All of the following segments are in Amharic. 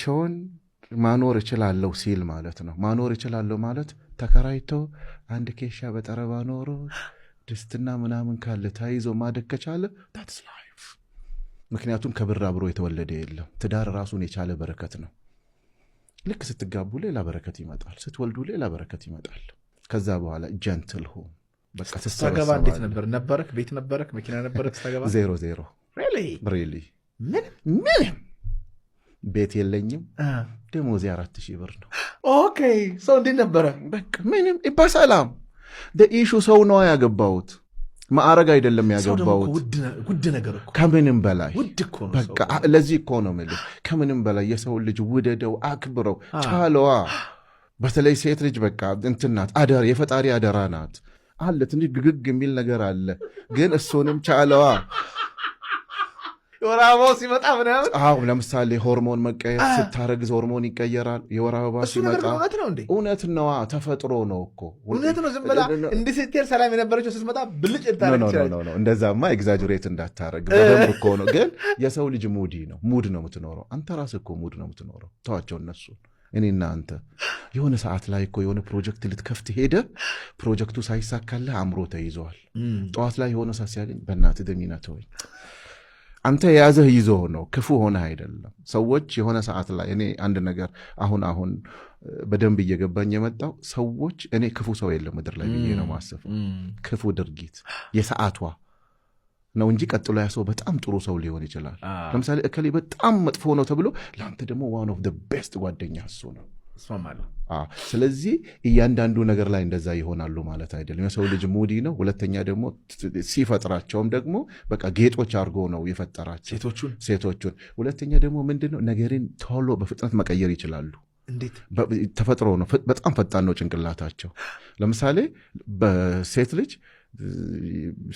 ራሳቸውን ማኖር እችላለሁ ሲል ማለት ነው። ማኖር እችላለሁ ማለት ተከራይቶ አንድ ኬሻ በጠረባ ኖሮ ድስትና ምናምን ካለ ተይዞ ማደግ ከቻለ that's life። ምክንያቱም ከብር አብሮ የተወለደ የለም። ትዳር ራሱን የቻለ በረከት ነው። ልክ ስትጋቡ ሌላ በረከት ይመጣል። ስትወልዱ ሌላ በረከት ይመጣል። ከዛ በኋላ gentle ሁን። በቃ ስታገባ እንዴት ትሰበሰባለህ። ነበር? ነበረክ? ቤት ነበረክ? መኪና ነበረክ ስታገባ? ዜሮ ዜሮ። Really? Really. ምን? ምንም ቤት የለኝም። ደሞዜ 4,000 ብር ነው። Okay፣ so እንዴት ነበረ? በቃ ምንም በሰላም። Issue ሰው ነዋ ያገባሁት፣ ማዕረግ አይደለም ሰው ደግሞ እኮ ያገባሁት። ውድ ነገር እኮ። ከምንም በላይ ውድ እኮ ነው በቃ ሰው። ለዚህ እኮ ነው የምልህ፣ ከምንም በላይ የሰውን ልጅ ውደደው፣ አክብረው፣ ቻለዋ። በተለይ ሴት ልጅ በቃ እንትን ናት፣ አደራ፣ የፈጣሪ አደራ ናት። አለ ትንሽ ግግግ የሚል ነገር አለ፣ ግን እሱንም ቻለዋ። የወር አበባው ሲመጣ ምናምን። አዎ፣ ለምሳሌ ሆርሞን መቀየር፣ ስታረግዝ ሆርሞን ይቀየራል። የወር አበባ እሱ ነገር ሲመጣ ግን እውነት ነው እንዴ? እውነት ነዋ፣ ተፈጥሮ ነው እኮ። እውነት ነው። ዝም ብላ እንዲህ ስትሄድ ሰላም የነበረችው ስትመጣ ብልጭ ልታደርግ ትችላለች። No, እንደዛማ exaggerate እንዳታረግ፣ በደንብ እኮ ነው። ግን የሰው ልጅ moody ነው፣ mood ነው የምትኖረው። አንተ ራስህ እኮ mood ነው የምትኖረው። ተዋቸው እነሱን። እኔና አንተ የሆነ ሰዓት ላይ እኮ የሆነ ፕሮጀክት ልትከፍት ሄደ፣ ፕሮጀክቱ ሳይሳካልህ አእምሮ ተይዘዋል። ጠዋት ላይ የሆነ ሰዓት ሲያገኝ በእናትህ ደሚና ተወኝ። አንተ የያዘህ ይዞ ነው፣ ክፉ ሆነህ አይደለም። ሰዎች የሆነ ሰዓት ላይ እኔ አንድ ነገር አሁን አሁን በደንብ እየገባኝ የመጣው ሰዎች እኔ ክፉ ሰው የለም ምድር ላይ ብዬ ነው ማስበው። ክፉ ድርጊት የሰዓቷ ነው እንጂ ቀጥሎ ያ ሰው በጣም ጥሩ ሰው ሊሆን ይችላል። ለምሳሌ እከሌ በጣም መጥፎ ነው ተብሎ ለአንተ ደግሞ one of the best ጓደኛ እሱ ነው። እስማማለሁ። ስለዚህ እያንዳንዱ ነገር ላይ እንደዛ ይሆናሉ ማለት አይደለም። የሰው ልጅ moody ነው። ሁለተኛ ደግሞ ሲፈጥራቸውም ደግሞ በቃ ጌጦች አድርጎ ነው የፈጠራቸው ሴቶቹን። ሴቶቹን። ሁለተኛ ደግሞ ምንድን ነው፣ ነገርን ቶሎ በፍጥነት መቀየር ይችላሉ። እንዴት? ተፈጥሮ ነው። በጣም ፈጣን ነው ጭንቅላታቸው። ለምሳሌ በሴት ልጅ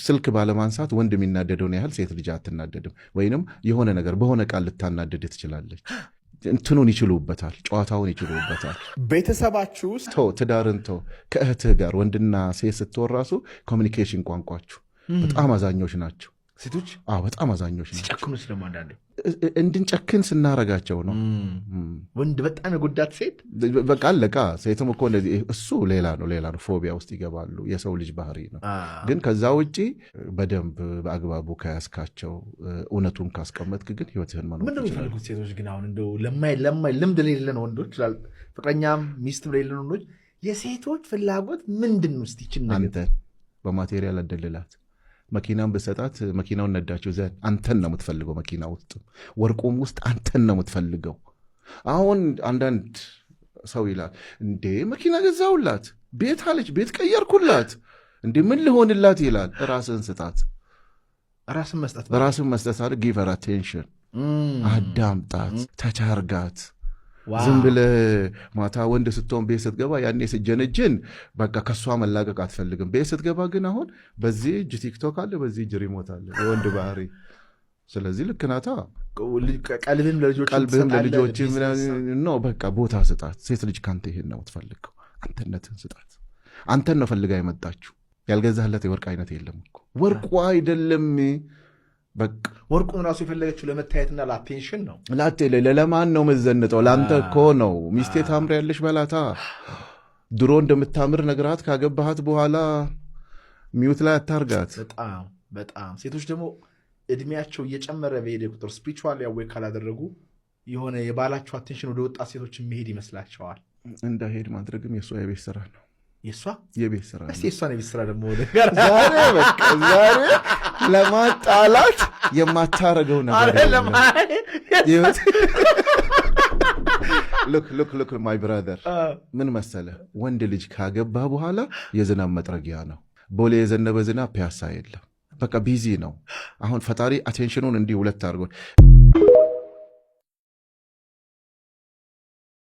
ስልክ ባለማንሳት ወንድ የሚናደደውን ያህል ሴት ልጅ አትናደድም። ወይንም የሆነ ነገር በሆነ ቃል ልታናድድ ትችላለች። እንትኑን ይችሉበታል፣ ጨዋታውን ይችሉበታል። ቤተሰባችሁ ውስጥ ተው ትዳርን ተው፣ ከእህትህ ጋር ወንድና ሴት ስትሆን ራሱ communication ቋንቋችሁ በጣም አዛኞች ናቸው። ሴቶች? አዎ፣ በጣም አዛኞች ናቸው። ሲጨክኑስ ደግሞ አንዳንዴ? እንድንጨክን ስናረጋቸው ነው። ወንድ በጣም የጎዳት ሴት በቃ አለቃ። ሴትም እኮ እንደዚህ እሱ ሌላ ነው፣ ሌላ ነው። Phobia ውስጥ ይገባሉ። የሰው ልጅ ባህሪ ነው። ግን ከዛ ውጪ በደንብ በአግባቡ ከያዝካቸው፣ እውነቱን ካስቀመጥክ ግን ህይወትህን መኖር ምንድን ነው ትችላለህ። የሚፈልጉት ሴቶች ግን? አሁን እንደው ለማይ ልምድ ለሌለን ወንዶች፣ ፍቅረኛም ሚስትም ለሌለን ወንዶች የሴቶች ፍላጎት ምንድን ነው? እስቲ ይችን ነገር አንተን በ material አደልላት። መኪናን ብሰጣት መኪናውን ነዳችው ዘንድ አንተን ነው የምትፈልገው። መኪና ውስጥ ወርቁም ውስጥ አንተን ነው የምትፈልገው። አሁን አንዳንድ ሰው ይላል፣ እንዴ መኪና ገዛሁላት፣ ቤት አለች፣ ቤት ቀየርኩላት፣ እንዴ ምን ልሆንላት ይላል። ራስህን ስጣት። ራስን መስጠት። ራስን መስጠት አለ። Give her attention፣ አዳምጣት፣ touch አርጋት። ዝም ብለህ ማታ ወንድ ስትሆን ቤት ስትገባ ያኔ ስጀነጅን በቃ ከእሷ መላቀቅ አትፈልግም። ቤት ስትገባ ግን አሁን በዚህ እጅ ቲክቶክ አለ፣ በዚህ እጅ remote አለ። የወንድ ባህሪ። ስለዚህ ልክ ናታ። ቀልብህም ለልጆች ቀልብህም ለልጆች ነው። በቃ ቦታ ስጣት። ሴት ልጅ ከአንተ ይሄን ነው የምትፈልገው። አንተነትህን ስጣት። አንተን ነው ፈልጋ የመጣችው። ያልገዛህለት የወርቅ አይነት የለም እኮ፣ ወርቁ አይደለም በቃ። ወርቁን ራሱ የፈለገችው ለመታየትና ለ attention ነው። ላቴ ለማን ነው መዘንጠው? ለአንተ እኮ ነው። ሚስቴ ታምሪያለሽ በላታ። ድሮ እንደምታምር ነግራት ካገባሃት በኋላ mute ላይ አታርጋት። በጣም በጣም። ሴቶች ደግሞ እድሜያቸው እየጨመረ በሄደ ቁጥር spiritually awake ካላደረጉ የሆነ የባላቸው attention ወደ ወጣት ሴቶች የሚሄድ ይመስላቸዋል። እንዳሄድ ማድረግም የእሷ የቤት ስራ ነው። የእሷ የቤት ስራ ነው። እስኪ የእሷን የቤት ስራ ደግሞ ዛሬ በቃ ዛሬ ለማጣላት የማታረገው ነገር የለም። Look, look, look, my brother፣ ምን መሰለ፣ ወንድ ልጅ ካገባ በኋላ የዝናብ መጥረጊያ ነው። ቦሌ የዘነበ ዝናብ ፒያሳ የለም። በቃ busy ነው። አሁን ፈጣሪ attention ኑን እንዲህ ሁለት አድርጎ